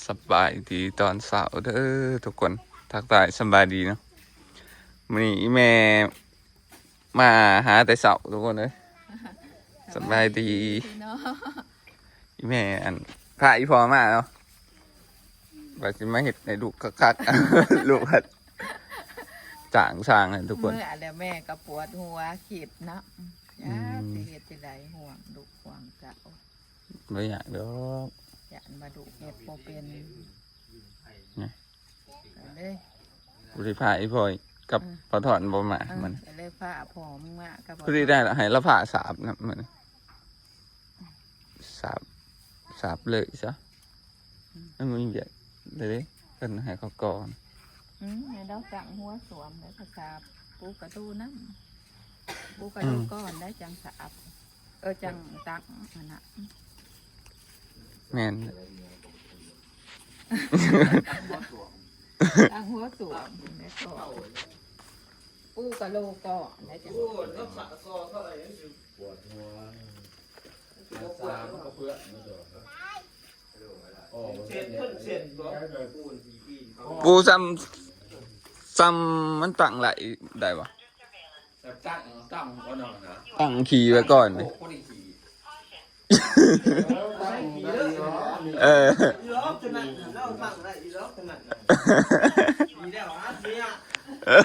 ສະບາຍດີຕອນເຊົ້າເດີທຸກຄົນ ທັກທາຍສະບາຍດີເນາະ. ມື້ນີ້ອີ່ແມ່ມາຫາແຕ່ເຊົ້າທຸກຄົນເອີຍ. ສະບາຍດີ ສະບາຍດີພີ່ນ້ອງ. ອີ່ແມ່ອັນ ພາອີ່ພໍ່ມາເນາະ ວ່າຊິມາເຮັດໃຫ້ລູກຄັກໆ ລູກພັດຈ້າງຊ່າງໃຫ້ທຸກຄົນ. ເມື່ອແລ້ວແມ່ກໍປວດຫົວຄິດເນາະ ອືມ ຊິເຮັດຈັ່ງໃດ ຫ່ວງລູກຫ່ວງເຕົ້າ. ບໍ່ຍາກດອກ ຢ້ານວ່າລູກເຮັດບໍ່ເປັນ ນະ ກໍເລີຍ ກູຊິພາອີ່ພໍ່ກັບ ອືມ ພໍ່ທອນບໍ່ມາ ເອີ ມັນ ກໍເລີຍພາພໍ່ມຶງມາກັບ ພໍດີໄດ້ລະ ໃຫ້ລາວພາສາບນຳມັນ ສາບ ສາບເລີຍຊະ ອືມ ມັນບໍ່ມີວຽກເລີຍເດ້ ເພິ່ນໃຫ້ເຂົາກ່ອນ. ອືມ ໃຫ້ລາວຕັ້ງຫົວສວມແລ້ວກໍສາບ ປູກະດູນຳ ປູກະດູ ອືມ ກ່ອນ ແລ້ວຈັ່ງສາບ. ເອີ ຈັ່ງຕັກຫັ້ນນະ ແມ່ນ ຕັ້ງຫົວສວມ ແລ້ວກໍປູກະໂລກ່ອນ ແລ້ວຈັ່ງ ໂອ້ຍ ຮັກສາຊອກເທົ່າໃດ ປວດຫົວ ອາສາມັນກໍເພື່ອນມາຈອດ ເສດເພິ່ນເສດຕົວ ປູນທີ່ປີນເຂົາ ປູຊ້ຳ ຊ້ຳມັນຕັ້ງໄດ້ ໄດ້ບໍ່? ແບບຕັ້ງ ຕັ້ງກ່ອນເນາະນະ ຕັ້ງຂີ່ໄວ້ກ່ອນ ໂອ້ ບໍ່ໄດ້ຂີ່ ເອີ ອີຫຼອກຕົວນັ້ນນະ ລອງຕັ້ງໄດ້ອີຫຼອກຕົວນັ້ນນະ ດີແລ້ວ ອັດເຍ ເອີ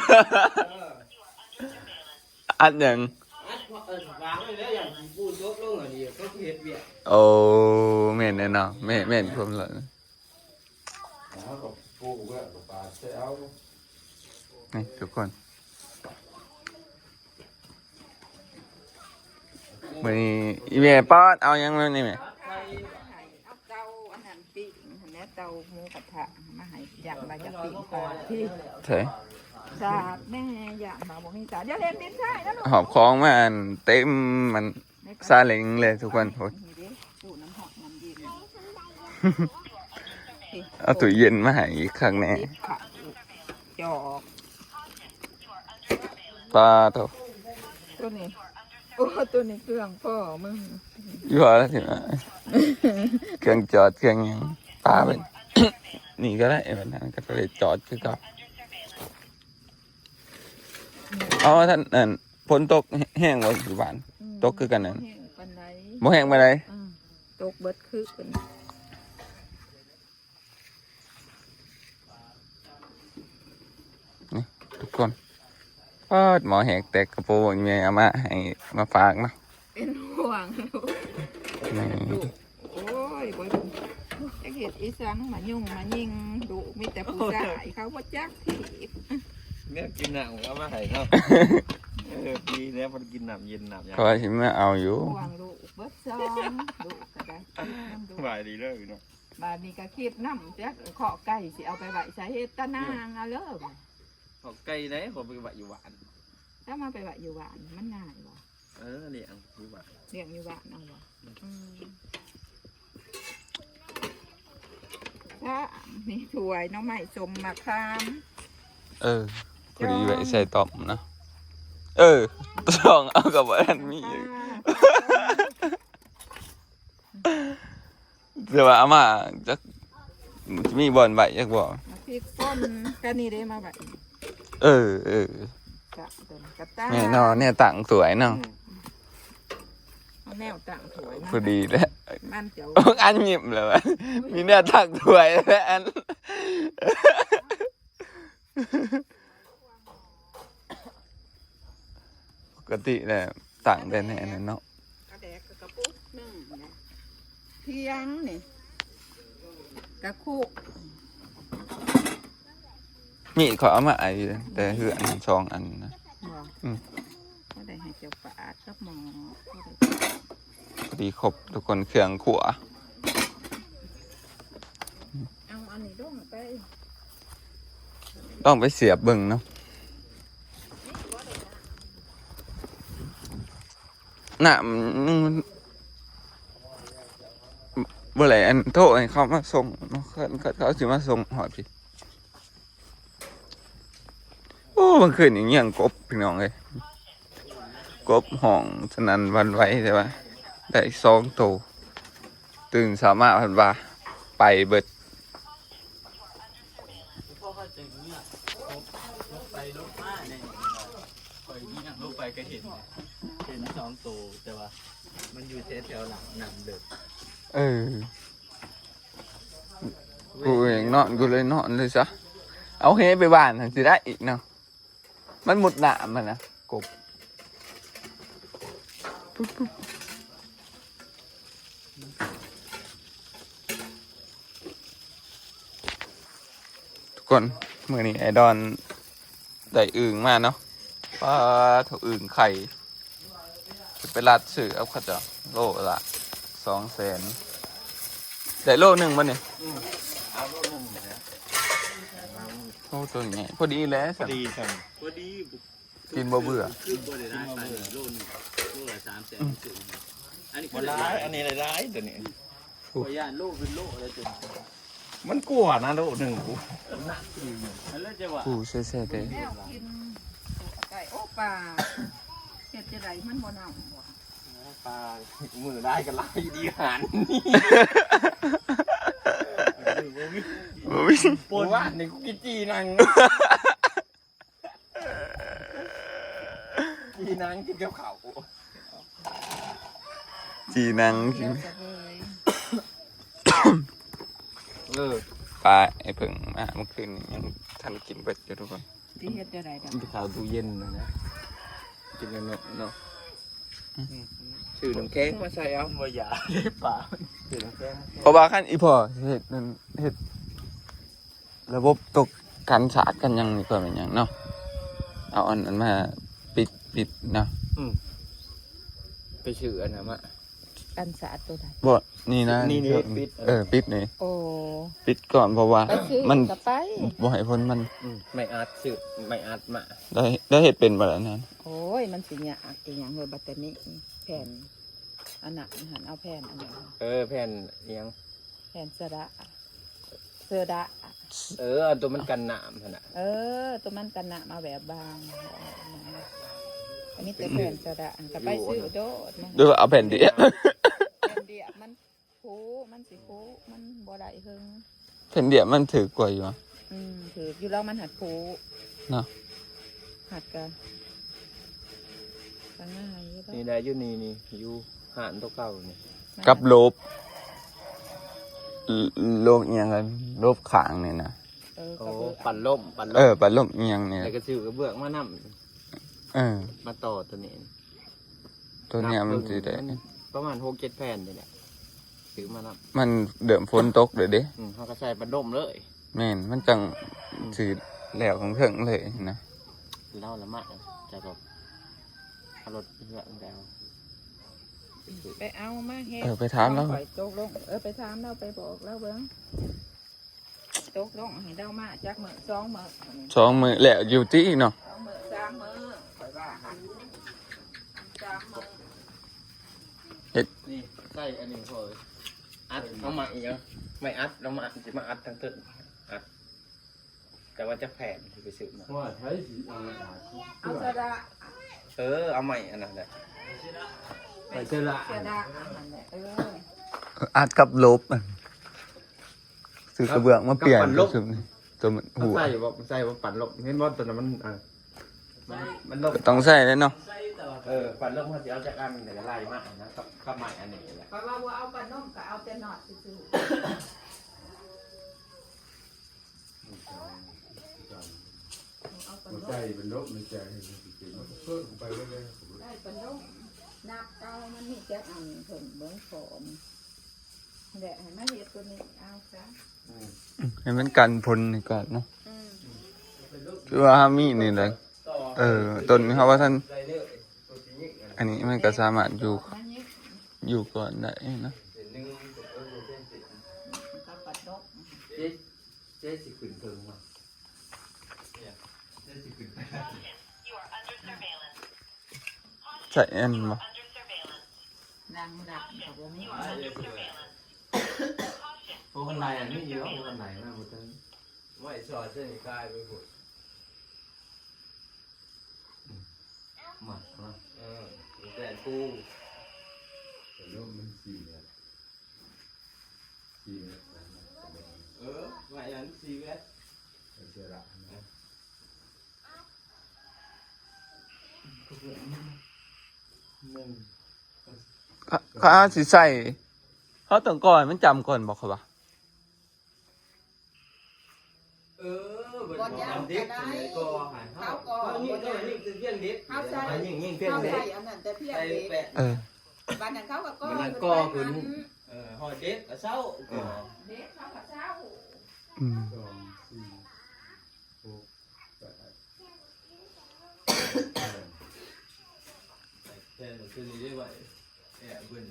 ອັດຫຍັງ? ອັດ ເອີ ວາງໄວ້ແລ້ວ ຢ້ານຂີ້ປູນຕົກລົງ ອັນນີ້ກໍເຮັດວຽກ. ໂອ້ ແມ່ນແນ່ເນາະ ແມ່ນ ແມ່ນຄວາມລະ ເຮົາກໍປູເພື່ອກໍປາດໃສ່ເອົາ ນີ້ທຸກຄົນ. ມື້ນີ້ອີ່ແມ່ປ້ອນເອົາຫຍັງມານີ້ແມ່? ເອົາເຕົາອັນນັ້ນປີ້ງຫັ້ນແຫຼະ ເຕົາໝູກະທະມາໃຫ້ ຢ້ານວ່າຈະປີ້ງປາທີ່ ໃສ ສາດແນ່ ຢ້ານວ່າບໍ່ມີສາດ ຢ່າເຫຼັ້ນດິນຊາຍນະລູກ ຫອບຂອງມາອັນເຕັມມັນ ຊາເລັງເລີຍທຸກຄົນ. ໂອ້ຍ ນີ້ເດ້ ຕູ້ນ້ຳຮ້ອນນ້ຳເຢັນ ເອົາຕູ້ເຢັນມາໃຫ້ອີກ ຄັກແນ່ ຕິດເຂົ້າ ຈອກ ປາໂທ້ ຕົວນີ້ ໂອ້ ຕົວນີ້ເຄື່ອງພໍ່ມຶງ ຢູ່ວ່າແລ້ວຊິມາ ເຄື່ອງຈອດເຄື່ອງຫຍັງ ປາເປັນ ນີ້ກໍໄດ້ ບັດນັ້ນກໍໄດ້ຈອດຄືເກົ່າ. ເອົາ ທ່ານ ອັນ ຝົນຕົກແຮງບໍ່ຢູ່ບ້ານ? ອືມ ຕົກຄືກັນນັ້ນ ບໍ່ແຮງປານໃດ ບໍ່ແຮງປານໃດ ອືມ ຕົກເບິດຄືກັນ ນີ້ທຸກຄົນ. ປາດ ໝໍແຫກແຕກກະໂປງ ແມ່ເອົາມາໃຫ້ ມາຝາກເນາະ ເປັນຫ່ວງລູກ ນີ້ ໂອ້ຍ ບໍ່ ຈັກເຮັດອີສັງ ມາຫຍຸ້ງມາຍິງ ລູກມີແຕ່ຜູ້ຊາຍ ເຂົາບໍ່ຈັກທີບ ແນວກິນນ້ຳເອົາມາໃຫ້ເນາະ ເອີ ດີແລ້ວ ບໍ່ໄດ້ກິນນ້ຳເຢັນນ້ຳຫຍັງ ຂ້ອຍຊິມາເອົາຢູ່ ຫ່ວງລູກເບິດຊ່ອງ ລູກກໍໄດ້ ສະບາຍດີເດີພີ່ນ້ອງ. ບາດນີ້ກໍຄິດນຳ ຈັກເຄາະໄກ່ຊິເອົາໄປໄວ້ໃສ ເຮັດຕານາງເອົາເລີຍ ເຄາະໄກ່ໃດ ເຂົາໄປໄວ້ຢູ່ບ້ານ ແລ້ວມາໄປໄວ້ຢູ່ບ້ານ ມັນງ່າຍບໍ່? ເອີ ລ້ຽງຢູ່ບ້ານ ລ້ຽງຢູ່ບ້ານເອົາບໍ່? ອືມ ອືມ ແລ້ວນີ້ຖ້ວຍໜໍ່ໄມ້ສົ້ມໝາກຂາມ ເອີ ພໍດີໄວ້ໃສ່ຕ້ອມເນາະ ເອີ ຕ້ອງເອົາກັບອັນມີ ອ່າ ແຕ່ວ່າອາມ່າຈັກມີບ່ອນໄວ້ຈັກບໍ່? ມາພິກຄົນກະນີ້ເດ້ມາໄວ້ ເອີ ເອີ ກະຕົນກະຕາ ແນ່ນອນ ແນວຕັ້ງຖ້ວຍເນາະ ອືມ ເອົາແນວຕັ້ງຖ້ວຍມາ ພໍດີແຫຼະ ມັນຈະ ອັນຍິ້ມແລ້ວ ມີແນວຕັ້ງຖ້ວຍແລ້ວ ອັນ ປົກກະຕິແຫຼະ ຕັ້ງແຕ່ໃນອັນນັ້ນເນາະ ປາແດກກະປຸກໜຶ່ງນະ ທຽງນີ້ ກະຄຸ ມີດຂ້ອຍເອົາມາໃຫ້ແຕ່ເຮືອນສອງອັນນະ ບໍ່? ອືມ ບໍ່ໄດ້ໃຫ້ເຈົ້າປາດກັບໝໍ້ ພໍດີຄົບທຸກຄົນເຄື່ອງຄົວ ເອົາອັນນີ້ລົງໄປ ລອງໄປສຽບເບິ່ງເນາະ ນ້ຳຍັງບໍ່ໄດ້ອັນໂທໃຫ້ເຂົາມາສົ່ງເນາະ ເຂົາ ເຂົາ ເຂົາຊິມາສົ່ງຮອດພີ້. ໂອ້ ເມື່ອຄືນນີ້ຍັງກົບ ພີ່ນ້ອງເອີຍ ກົບຮ້ອງສະໜັ່ນຫວັ່ນໄຫວ ແຕ່ວ່າໄດ້ສອງໂຕ ຕື່ນເຊົ້າມາເພິ່ນວ່າໄປເບິດ ລົງມາແນ່ ຂ້ອຍຍ່າງລົງໄປກໍເຫັນ ເຫັນສອງໂຕ ແຕ່ວ່າມັນຢູ່ແຖວໆຫຼັງນ້ຳເລິກ. ເອີ ກູເອງນອນ ກູເລີຍນອນເລີຍຊະ. ເອົາເຮໄປຫວ່ານຫັ້ນຊິໄດ້ອີກເນາະ. ມັນມຸດນ້ຳຫັ້ນນະ ກົບ. ທຸກຄົນ ມື້ນີ້ອ້າຍດອນໄດ້ອຶ່ງມາເນາະ. ປາໂທ້ ອຶ່ງໄຂ່ ໄປລັດຊື້ເອົາເຂົາເຈົ້າ ໂລລະສອງແສນ. ໄດ້ໂລໜຶ່ງບໍ່ນີ້? ອືມ ເອົາໂລໜຶ່ງແຫຼະ. ໂອ້ ໂຕໃຫຍ່ ພໍດີແຫຼະ ພໍດີຊັ້ນ ພໍດີ ກິນບໍ່ເບື່ອ ຄືບໍ່ໄດ້ຫຼາຍປານນີ້ ໂລໜຶ່ງ ໂລລະສາມແສນ. ອືມ ອັນນີ້ບໍ່ຫຼາຍ ອັນນີ້ຫຼາຍໆ ໂຕນີ້. ຂ້ອຍຢ້ານໂລເປັນໂລແລ້ວໂຕນີ້ ມັນກວ່ານະ ໂລໜຶ່ງ ໂອ້ ໜັກອີ່ຫຼີ. ອັນນັ້ນຈະວ່າ ກູເຊື່ອແທ້ ແລ້ວກິນຕົວໄກ່ ໂອ້ ປາ ເຮັດຈັ່ງໃດມັນບໍ່ເນົ່າບໍ່? ປາມື້ຫຼາຍກໍຫຼາຍດີ ຫານ ບໍ່ມີ ບໍ່ມີ. ມື້ວານນີ້ກູກິນຈີ່ໜັງ ຈີ່ໜັງກິນກັບເຂົ້າ ຈີ່ໜັງກິນ. ເອີ ປາໄອ້ເຜິ້ງມາເມື່ອຄືນນີ້ຍັງທັນກິນເບິດຢູ່ທຸກຄົນ. ຊິເຮັດຈັ່ງໃດ ມັນໄປເຂົ້າຕູ້ເຢັນນະ ກິນແລ້ວເນາະ ເນາະ. ອືມ ຊື້ນ້ຳແຂງມາໃສ່ເອົາ ບໍ່ຢາກເດ້ປາ ຊື້ນ້ຳແຂງ. ເພາະວ່າຄັນອີ່ພໍ່ເຮັດນັ້ນ ເຮັດລະບົບຕົກກັນສາດກັນຫຍັງນີ້ ເພື່ອແມ່ນຫຍັງເນາະ ເອົາອັນນັ້ນມາປິດ ປິດເນາະ. ອືມ ໄປຊື້ອັນນັ້ນມາ ກັນສາດໂຕໃດ? ບໍ່ ນີ້ນະ ນີ້ ນີ້ປິດ ເອີ ປິດນີ້. ໂອ້ ປິດກ່ອນ ເພາະວ່າມັນ ໄປ ບໍ່ໃຫ້ຝົນມັນ. ອືມ ໄມ້ອັດ ຊື້ໄມ້ອັດມາ. ໄດ້ ໄດ້ເຮັດເປັນບໍ່ລະນັ້ນ? ໂອ້ຍ ມັນຊິຍາກອີ່ຫຍັງເວີຍ ບັດຕານີ້ ແຜ່ນອັນນັ້ນຫັ້ນ ເອົາແຜ່ນອັນນັ້ນ ເອີ ແຜ່ນອີ່ຫຍັງ ແຜ່ນສະດະ ເສືດະ ເອີ ອັນໂຕມັນກັນນ້ຳຫັ້ນນະ. ເອີ ໂຕມັນກັນນ້ຳ ເອົາແບບບາງ ມີແຕ່ແຜ່ນສະດະ ກໍໄປຊື້ໂດດມາ ຫຼືວ່າເອົາແຜ່ນດຽວ ແຜ່ນດຽວມັນຜຸ ມັນຊິຜຸ ມັນບໍ່ໄດ້ເຫິງ. ແຜ່ນດຽວມັນຖືກກວ່າຢູ່ຫວາ? ອືມ ຖືກຢູ່ ລາວມັນຫາກຜຸເນາະ ຫາກກະ ກໍງ່າຍຢູ່ດອກ. ນີ້ໄດ້ຢູ່ ນີ້ ນີ້ຢູ່ຮ້ານໂຕເກົ່ານີ້ ກັບໂລບ ໂລບອີ່ຫຍັງ ໂລບຂ້າງນີ້ນະ. ເອີ ໂອ້ ກະເບື້ອງ ປັນລົມ ປັນລົມ ເອີ ປັນລົມອີ່ຫຍັງນີ້ ແລ້ວກໍຊື້ກະເບື້ອງມານຳ. ເອີ ມາຕໍ່ໂຕນີ້ ໂຕເນີ້ຍມັນຊິໄດ້ ມັນປະມານຫົກເຈັດແຜ່ນນີ້ແຫຼະ ຊື້ມານຳ. ມັນເລີ່ມຝົນຕົກແລ້ວເດ້. ອືມ ເຮົາກໍໃສ່ບັນດົມເລີຍ. ແມ່ນ ມັນຈັ່ງ ອືມ ຊິແລ້ວເທິງໆເລີຍນະ. ລາວລະມາ ເຈົ້າກໍເອົາລົດເຮືອນໄປເອົາ ໄປເອົາມາເຮັດ. ເອີ ໄປຖາມລາວ ຂ້ອຍຕົກລົງ. ເອີ ໄປຖາມລາວ ໄປບອກລາວເບິ່ງ. ຕົກລົງໃຫ້ລາວມາຈັກມື້ ສອງມື້ ສອງມື້ແລ້ວຢູ່ຕິເນາະ ສອງມື້ ສາມມື້ ຂ້ອຍວ່າຫັ້ນ ສາມມື້. ເຮັດ ນີ້ໃສ່ອັນນີ້ພໍ ອັດເອົາໄມ້ອີ່ຫຍັງ ໄມ້ອັດເອົາມາ ຊິມາອັດທາງເທິງ ອັດ ແຕ່ວ່າຈັກແຜ່ນຊິໄປຊື້ມາ. ວ່າໃຜຊິເອົາໄມ້ອັດ ເອົາສະດະ ເອີ ເອົາໄມ້ອັນນັ້ນແຫຼະ ໄມ້ສະດະ ສະດະອັນນັ້ນແຫຼະ. ເອີ ອັດກັບລົບ ຊື້ກະເບື້ອງມາປ່ຽນ ກັບ ກັບປັນລົມ ຊຸມນີ້ ຕົວມັນຫົວ ໃສ່ບໍ່ ໃສ່ບໍ່ ປັນລົມ ເຫັນບໍ່ ຕົວນັ້ນມັນ ເອີ ມັນ ມັນລົມ ຕ້ອງໃສ່ແຫຼະເນາະ. ເອີ ປັນລົມເຮົາຊິເອົາຈັກອັນ ແລ້ວກໍໄລ່ມານະ ກັບ ກັບໄມ້ອັນນີ້ແຫຼະ. ຂ້ອຍວ່າບໍ່ເອົາປັນລົມ ກໍເອົາແຕ່ນອດຊື່ໆ ບໍ່ໃສ່ປັນລົມໃນໃຈ ໃສ່ປັນລົມ ນັບເອົາ ມັນມີຈັກອັນ ເພິ່ນເບິ່ງພ້ອມ. ແຫຼະ ໃຫ້ມາເຮັດຕົວນີ້ເອົາຊະ ອືມ ໃຫ້ມັນກັນຝົນນີ້ກ່ອນເນາະ. ອືມ ຄືວ່າເຮົາມີນີ້ແຫຼະ ເອີ ຕົ້ນເຮົາວ່າຊັ້ນ ອັນນີ້ມັນກໍສາມາດຢູ່ ຢູ່ກ່ອນໄດ້ນະ. ເຈ ເຈຊິຂຶ້ນເທິງວ່າ ເຈຊິຂຶ້ນໄປ ໃສ່ອັນບໍ່? ນາງດັບກໍບໍ່ມີ ໂອ້ ຄັນໄດອັນນີ້ຢູ່ ໂອ້ ຄັນໄດມາບໍ່ເຖິງ ໄວ້ສອດເສັ້ນກາຍໄປພຸ້ນ ອືມ ມາ ເອີ ແຕ່ປູ ເອີ ໄວ້ອັນສີ່ແມັດ ເອີ ເສຍລະ ເອີ. ເຂົາ ເຂົາຊິໃສ່ ເຮົາຕ້ອງກ່ອໃຫ້ມັນຈຳກ່ອນບໍ່ ເຂົາວ່າ? ເອີ ບໍ່ຈຳກໍໄດ້ ເຂົາກໍ ເຂົາກໍ ເຂົາໃສ່ ຍິງ ຍິງພຽງເຫຼັກ ເຂົາໃສ່ອັນນັ້ນແຕ່ພຽງເຫຼັກ ເອີ ບາດນັ້ນເຂົາກໍກໍ ບາດນັ້ນກໍຂຶ້ນ ເອີ ຮອດເດັກກໍເຊົາ ກໍເດັກເຂົາກໍເຊົາ ອືມ ສອງ ສີ່ ຫົກ ແປດ ແທນຄືນີ້ໄດ້ໄວ ແອບເບິ່ງ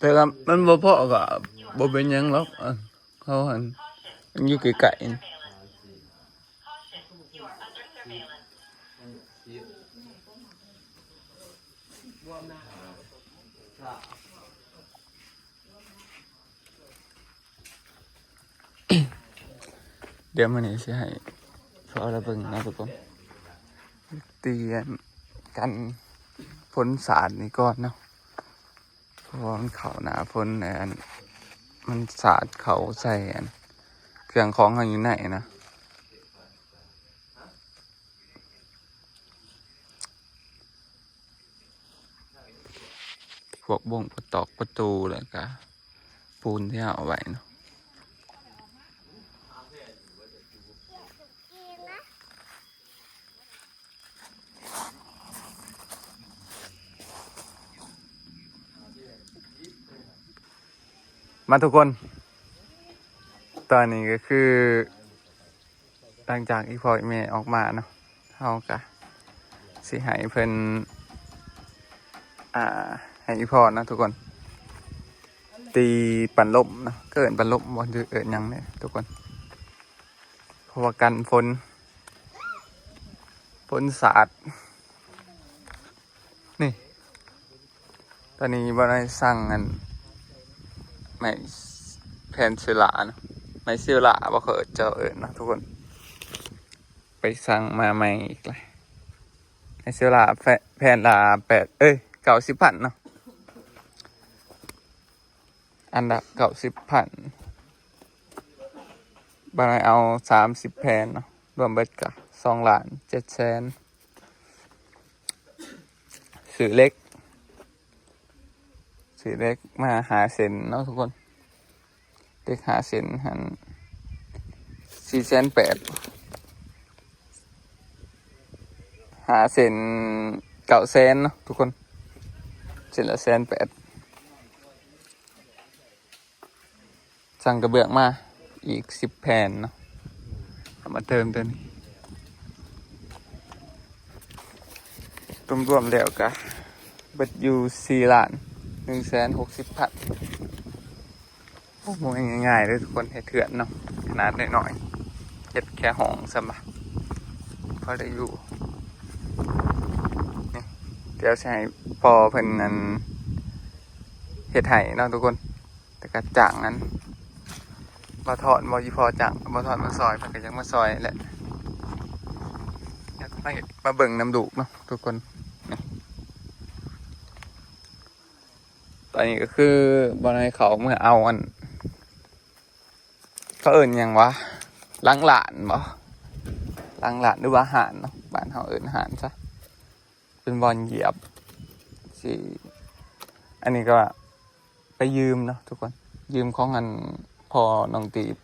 ແຕ່ວ່າມັນບໍ່ພໍກໍບໍ່ເປັນຫຍັງດອກ ເອີ ເຮົາຫັ້ນ ມັນຢູ່ໃກ້ໆ. ດຽວມື້ນີ້ຊິໃຫ້ພໍ່ລາວເບິ່ງເນາະທຸກຄົນ ຕຽມກັນຝົນສາດນີ້ກ່ອນເນາະ ເພາະວ່າມັນເຂົ້າໜ້າຝົນ ອັນ ມັນສາດເຂົ້າໃສ່ ອັນ ເຄື່ອງຂອງເຮົາຢູ່ໃນນະ ພວກບົງປະຕອກປະຕູ ແລ້ວກະປູນທີ່ເຮົາເອົາໄວ້ເນາະ. ມາທຸກຄົນ ຕອນນີ້ກໍຄື ຫຼັງຈາກອີ່ພໍ່ອີ່ແມ່ອອກມາເນາະ ເຮົາກະຊິໃຫ້ເພິ່ນ ອ່າ ໃຫ້ອີ່ພໍ່ເນາະທຸກຄົນ ຕີປັນລົມເນາະ ເອີ້ນປັນລົມບໍ່ ຫຼື ເອີ້ນຫຍັງເດ້ທຸກຄົນ ເພາະວ່າກັນຝົນ ຝົນສາດ ນີ້ ຕອນນີ້ບໍ່ໄດ້ສັ່ງອັນ ໄມ້ແຜ່ນເຊລາເນາະ ໄມ້ເຊລາບໍ່ເຂົາເຈົ້າເອີ້ນເນາະທຸກຄົນ ໄປສັ່ງມາໃໝ່ອີກລະ ໄມ້ເຊລາແຜ່ນລະແປດ ເອີຍ ເກົ້າສິບພັນເນາະ ອັນລະເກົ້າສິບພັນ ບ່າວນ້ອຍເອົາສາມສິບແຜ່ນເນາະ ລວມເບິດກະສອງລ້ານເຈັດແສນ ຊື້ເຫຼັກ ຊື້ເຫຼັກມາຫ້າເສັ້ນເນາະທຸກຄົນ ເຫຼັກຫ້າເສັ້ນຫັ້ນສີ່ແສນແປດ ຫ້າເສັ້ນເກົ້າແສນເນາະທຸກຄົນ ເສັ້ນລະແສນແປດ ສັ່ງກະເບື້ອງມາອີກສິບແຜ່ນເນາະ ເອົາມາເຕີມຕົວນີ້ ລວມໆແລ້ວກະເບິດຢູ່ສີ່ລ້ານໜຶ່ງແສນຫົກສິບພັນ. ໂອ້ ບໍ່ແມ່ນງ່າຍໆເດີທຸກຄົນ ເຮັດເຮືອນເນາະ ຂະໜາດນ້ອຍໆ ເຮັດແຄ່ຫ້ອງຊ້ຳບາ ພໍໄດ້ຢູ່ ນີ້ ດຽວຊິໃຫ້ພໍ່ເພິ່ນ ອັນ ເຮັດໃຫ້ເນາະທຸກຄົນ ແຕ່ກະຈ້າງ ອັນ ບ່າວທອນ ບໍ່ ອີ່ພໍ່ຈ້າງບ່າວທອນມາຊ່ອຍ ເພິ່ນກະຢາກມາຊ່ອຍແຫຼະ ຢາກມາເຮັດ ມາເບິ່ງນຳລູກເນາະທຸກຄົນ ນີ້ ຕອນນີ້ກໍຄືບ່າວນ້ອຍເຂົາເມືອເອົາ ອັນ ເຂົາເອີ້ນຫຍັງຫວາ ຫຼັງຮ້ານບໍ ຫຼັງຮ້ານ ຫຼືວ່າຮ້ານເນາະ ບ້ານເຮົາເອີ້ນຮ້ານຊະ ເປັນບ່ອນຢຽບ ຊິ ອັນນີ້ກໍໄປຢືມເນາະທຸກຄົນ ຢືມຂອງ ອັນ ພໍ່ນ້ອງຕີບ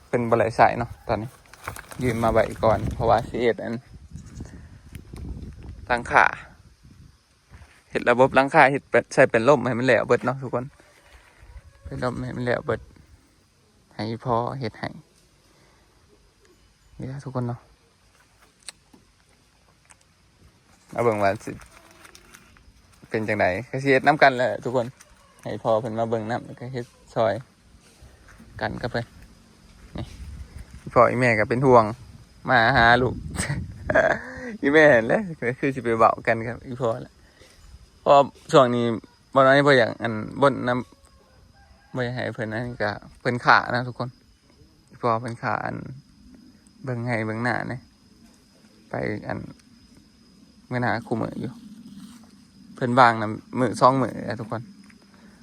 ເພິ່ນບໍ່ໄດ້ໃຊ້ເນາະ ຕອນນີ້ຢືມມາໄວ້ກ່ອນ ເພາະວ່າຊິເຮັດ ອັນ ຫຼັງຄາ ເຮັດລະບົບຫຼັງຄາ ເຮັດແປນ ໃສ່ແປນລົມໃຫ້ມັນແລ້ວເບິດເນາະທຸກຄົນ ແປນລົມໃຫ້ມັນແລ້ວເບິດ ໃຫ້ພໍ່ເຮັດໃຫ້ ນີ້ລະທຸກຄົນເນາະ ມາເບິ່ງວ່າຊິເປັນຈັ່ງໃດ ກໍຊິເຮັດນຳກັນແຫຼະທຸກຄົນ ໃຫ້ພໍ່ເພິ່ນມາເບິ່ງນຳ ແລ້ວກໍເຮັດຊ່ອຍ ກັນກັບເພິ່ນ ນີ້ ອີ່ພໍ່ອີ່ແມ່ກໍເປັນຫ່ວງ ມາຫາລູກ ອີ່ແມ່ຫັ້ນແຫຼະ ກໍຄືຊິໄປເວົ້າກັນກັບອີ່ພໍ່ແຫຼະ ເພາະວ່າຊ່ວງນີ້ບ່າວນ້ອຍບໍ່ຢາກ ອັນ ບ່ອນນຳ ບໍ່ຢາກໃຫ້ເພິ່ນ ອັນ ກໍເພິ່ນຄ້ານະທຸກຄົນ ອີ່ພໍ່ເພິ່ນຄ້າ ອັນ ເບິ່ງໄຮ່ເບິ່ງນາແດ່ ໄປອັນ ມື້ໜ້າຄູ່ມື້ຢູ່ ເພິ່ນວ່າງນຳມື້ສອງມື້ແຫຼະທຸກຄົນ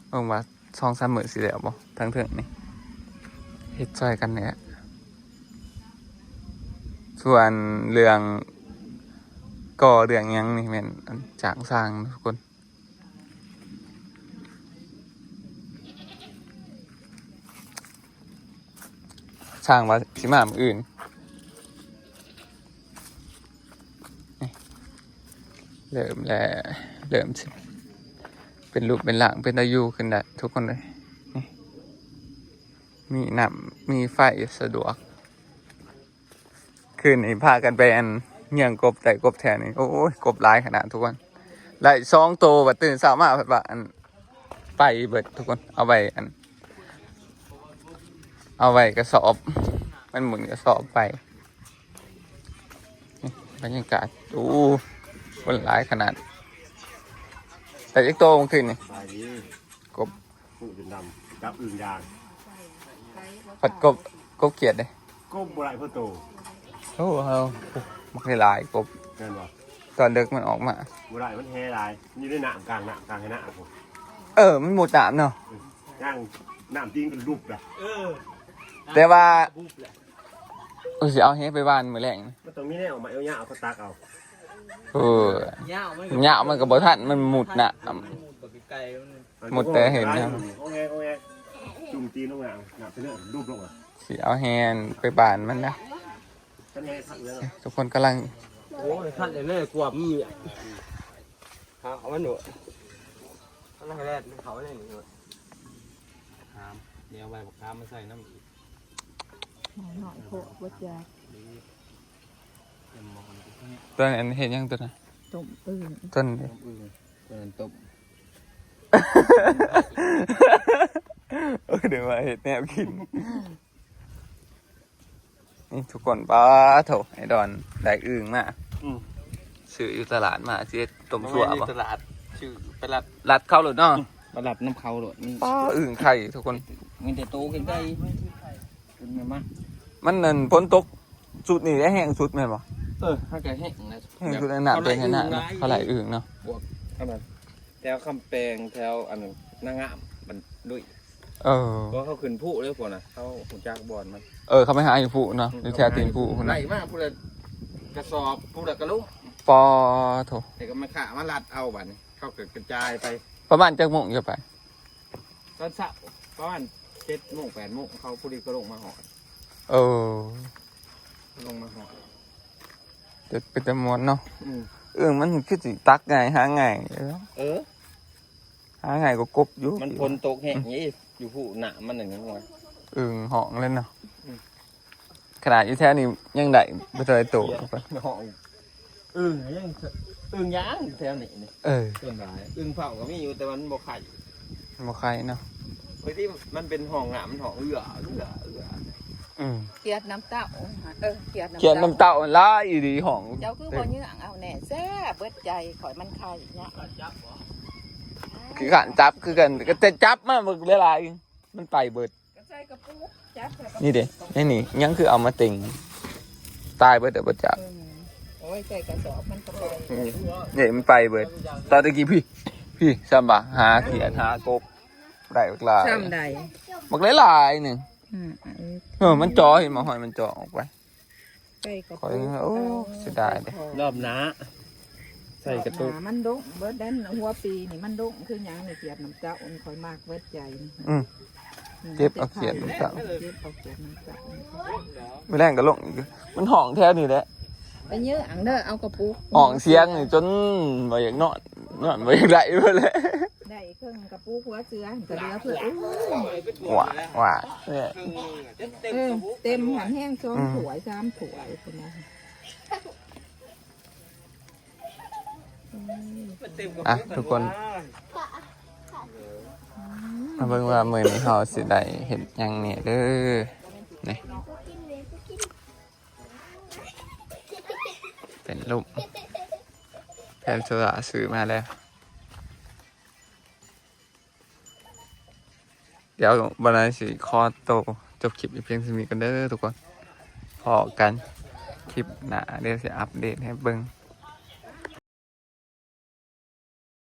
ເບິ່ງວ່າສອງສາມມື້ຊິແລ້ວບໍ່ ທາງເທິງນີ້ ເຮັດຊ່ອຍກັນນີ້ແຫຼະ. ສ່ວນເລື່ອງກໍ່ເລື່ອງຫຍັງນີ້ແມ່ນອັນຈ້າງຊ່າງທຸກຄົນ. ຊ່າງວ່າຊິມາມື້ອື່ນ ນີ້ ເລີ່ມແລ້ວ ເລີ່ມຊິເປັນຮູບເປັນຮ່າງ ເປັນຕາຢູ່ຂຶ້ນແລ້ວທຸກຄົນເອີຍ. ນີ້ ມີນ້ຳມີໄຟສະດວກ. ຄືນນີ້ພາກັນໄປອັນ ຍ່ຽງກົບໄດ້ກົບແຖວນີ້ ໂອ້ຍ ກົບຫຼາຍຂະໜາດທຸກຄົນ ໄດ້ສອງໂຕ ບັດຕື່ນເຊົ້າມາເພິ່ນວ່າອັນ ໄປເບິດທຸກຄົນ ເອົາໄວ້ອັນ ເອົາໄວ້ກະສອບ ມັນໝຸ່ນກະສອບໄປ. ນີ້ບັນຍາກາດ ໂອ້ ຄົນຫຼາຍຂະໜາດ. ໄດ້ຈັກໂຕມື້ຄືນນີ້? ສະບາຍດີ ກົບ ຜູ້ເປັນດຳ ຈັບອຶ່ງຢ່າງ ພັດກົບ ກົບຂຽດເດ້ ກົບບໍ່ໄດ້ພໍໂຕ. ໂອ້ ເຮົາມັກໄດ້ຫຼາຍກົບ ແມ່ນບໍ່? ຕອນເດິກມັນອອກມາ ບໍ່ໄດ້ ມັນແຮ່ຫຼາຍ ຢູ່ໃນນ້ຳ ກາງນ້ຳ ກາງໄຮ່ນາພຸ້ນ. ເອີ ມັນມຸດນ້ຳເນາະ ອືມ ຍ່າງນ້ຳຕີນກໍຫຼຸບລະ. ເອີ ແຕ່ວ່າ ບຸບແຫຼະ ເອີ ຊິເອົາແຫໄປຫວ່ານມື້ແລງ ມັນຕ້ອງມີແນວເອົາໄມ້ເອົາຫຍ້າເອົາ ເຂົາຕັກເອົາ. ເອີ ຍາວມັນກໍ ຍາວມັນກໍບໍ່ທັນ ມັນມຸດນ້ຳ ມັນມຸດແບບໄກໆ ມັນ ມຸດແຕ່ເຫັນນະ ໂອເຄ ໂອເຄ ຈຸ່ມຕີນລົງນ້ຳ ນ້ຳເສຍເລືອດດຸບລົງ ຊິເອົາແຫໄປຫວ່ານມັນນະ. ຄັນແຫຄັກເລີຍ ທຸກຄົນກຳລັງ ໂອ້ຍ ຄັນແລ້ວກວມມີ ເອົາມັນໂດດ ມັນແລ່ນເຂົ້າເລີຍ ຄາມ ດຽວເອົາໃບບັກຄາມມາໃສ່ນຳອີກ ໜ້ອຍໂພດບໍ່ຈັກ. ຕົວນັ້ນເຮັດຫຍັງຕົວນັ້ນ? ຕົ້ມອຶ່ງ ຕົວນັ້ນເດ້ ຕົ້ມອຶ່ງ ຕົວນັ້ນຕົ້ມ ໂອ້ຍ ເດີວ່າເຮັດແນວກິນ. ນີ້ທຸກຄົນ ປາໂທ້ ໄອ້ດອນໄດ້ອຶ່ງມາ ອືມ ຊື້ຢູ່ຕະຫຼາດມາ ຊິເຮັດຕົ້ມຊົ່ວບໍ່? ຢູ່ຕະຫຼາດ ຊື້ໄປລັດ ລັດເຂົາໂລດເນາະ ອືມ ໄປລັດນຳເຂົາໂລດ. ນີ້ ປາ ອຶ່ງໄຂ່ທຸກຄົນ ມີແຕ່ໂຕໃຫຍ່ໆ ຂຶ້ນມາ ມັນນັ້ນ ຝົນຕົກຊຸດນີ້ແຫຼະແຮງສຸດແມ່ນບໍ່? ເອີ ມັນກໍແຮງນະ ແຮງສຸດໃນນ້ຳ ແບບເປັນໃນນ້ຳ ເຂົາໄລ່ອຶ່ງເນາະ ບວກອັນນັ້ນ ແຖວຄຳແປງ ແຖວອັນນາງາມ ມັນລຸຍ. ເອີ ເພາະເຂົາຂຶ້ນພູເດ້ພວກນະ ເຂົາຮູ້ຈັກບ່ອນມັນ. ເອີ ເຂົາໄປຫາຢູ່ພູເນາະ ອືມ ຢູ່ແຖວຕີນພູພຸ້ນນະ ໄລ່ມາພຸ້ນລະກະສອບ ພຸ້ນລະກະໂລ. ປາໂທ້ ແລ້ວກໍມາຂ້າມາລັດເອົາ ບາດນີ້ເຂົາກໍກະຈາຍໄປ. ປະມານຈັກໂມງຈະໄປ? ຕອນເຊົ້າປະມານເຈັດໂມງ ແປດໂມງ ເຂົາຜູ້ດີກໍລົງມາຮອດ. ເອີ ລົງມາຮອດ ເປັນຕາມ່ວນເນາະ. ອືມ ເອີ ມັນຄືຊິຕັກງ່າຍ ຫາງ່າຍເນາະ. ເອີ ຫາງ່າຍກວ່າກົບຢູ່ ມັນຝົນຕົກແຮງນີ້ ຢູ່ພູນ້ຳມັນນັ້ນຍັງວ່າ ອຶ່ງຮ້ອງເລີຍເນາະ. ອືມ ຂະໜາດຢູ່ແຖວນີ້ຍັງໄດ້ບໍ່ເທົ່າໃດໂຕ ຮອງ ອຶ່ງຍັງ ອຶ່ງຢ່າງແຖວນີ້ນີ້. ເອີ ສ່ວນຫຼາຍອຶ່ງເຜົາກໍມີຢູ່ ແຕ່ວ່າມັນບໍ່ໄຂ່ ບໍ່ໄຂ່ເນາະ. ບາງທີມັນເປັນຫ້ອງນ້ຳ ມັນຫ້ອງເອື້ອ ເອື້ອ ເອື້ອ. ອືມ ຂຽດນ້ຳເຕົ້າ ເອີ ຂຽດນ້ຳ ຂຽດນ້ຳເຕົ້າ ເຕົ້າຫຼາຍອີ່ຫຼີຫ້ອງ. ເຈົ້າຄືບໍ່ເຍືອງເອົາແດ່ ແຊບເບິດໃຈຂ້ອຍ ມັນໄຂ່ເນາະ. ຂີ້ຄ້ານຈັບຄືກັນ ກໍແຕ່ຈັບມາບັກຫຼາຍໆ ມັນໄປເບິດ. ກໍໃສ່ກະປຸກ ຈັບໃສ່ກະປຸກ ນີ້ເດ້ ໃນນີ້ຍັງຄືເອົາມາເຕັງ ຕາຍເບິດເດີບໍ່ຈັກ. ອືມ ໂອ້ຍ ໃສ່ກະສອບມັນກໍໄປ. ອືມ ນີ້ມັນໄປເບິດ ຕອນຕະກີ້ພີ້ ພີ້ ຊ່ຳວ່າຫາຂຽດຫາກົບໄດ້ບັກຫຼາຍ ຊ່ຳໃດ ບັກຫຼາຍໆໜຶ່ງ. ອືມ ເອີ ມັນຈໍ ເຫັນບໍ່ ຫອຍມັນຈໍອອກໄປ. ໃສ່ກະປຸກ ຂ້ອຍ ໂອ້ ເອົາ ເສຍດາຍເດ້ ໃສ່ຂອງ ລອບໜ້າ ໃສ່ກະຕຸກ ລອບໜ້າມັນດົກເບິດເດ້. ຫົວປີນີ້ມັນດົກຄືຫຍັງນີ້ ຂຽດນ້ຳເຕົ້າ ຂ້ອຍມັກເບິດໃຈ. ອືມ ອືມ ເຈັບເອົາຂຽດນ້ຳເຕົ້າ ເຈັບເອົາຂຽດນ້ຳເຕົ້າ. ມື້ແລງກໍລົງ ມັນຫ້ອງແຖວນີ້ແຫຼະ ໄປເຍອະອັງເດີ ເອົາກະປຸກ ຫ້ອງສຽງນີ້ຈົນບໍ່ຢາກນອນ ນອນບໍ່ຢາກໄດ້ພຸ້ນແຫຼະ. ໄດ້ເຄິ່ງກະປຸກຫົວເສືອ ກໍເຫຼືອເພື່ອ ໂອ້ຍ ຫວາ ຫວາ ເອີ ເຕັມ ເອີ ເຕັມຫັ້ນແຮງ ສອງ ອືມ ຖ້ວຍ ສາມຖ້ວຍພຸ້ນນະ. ອ່ະ ທຸກຄົນ ມາເບິ່ງວ່າມື້ນີ້ເຮົາຊິໄດ້ເຮັດຫຍັງແດ່ເດີ. ນີ້ ເປັນຮູບ ແຜ່ນໂຊລາຊື້ມາແລ້ວ. ດຽວບັນໄດຊິຂໍໂຕຈົບຄລິບອີກພຽງສ່ຳນີ້ກ່ອນເດີທຸກຄົນ. ພໍ້ກັນຄລິບໜ້າເດີ ຊິອັບເດດໃຫ້ເບິ່ງ.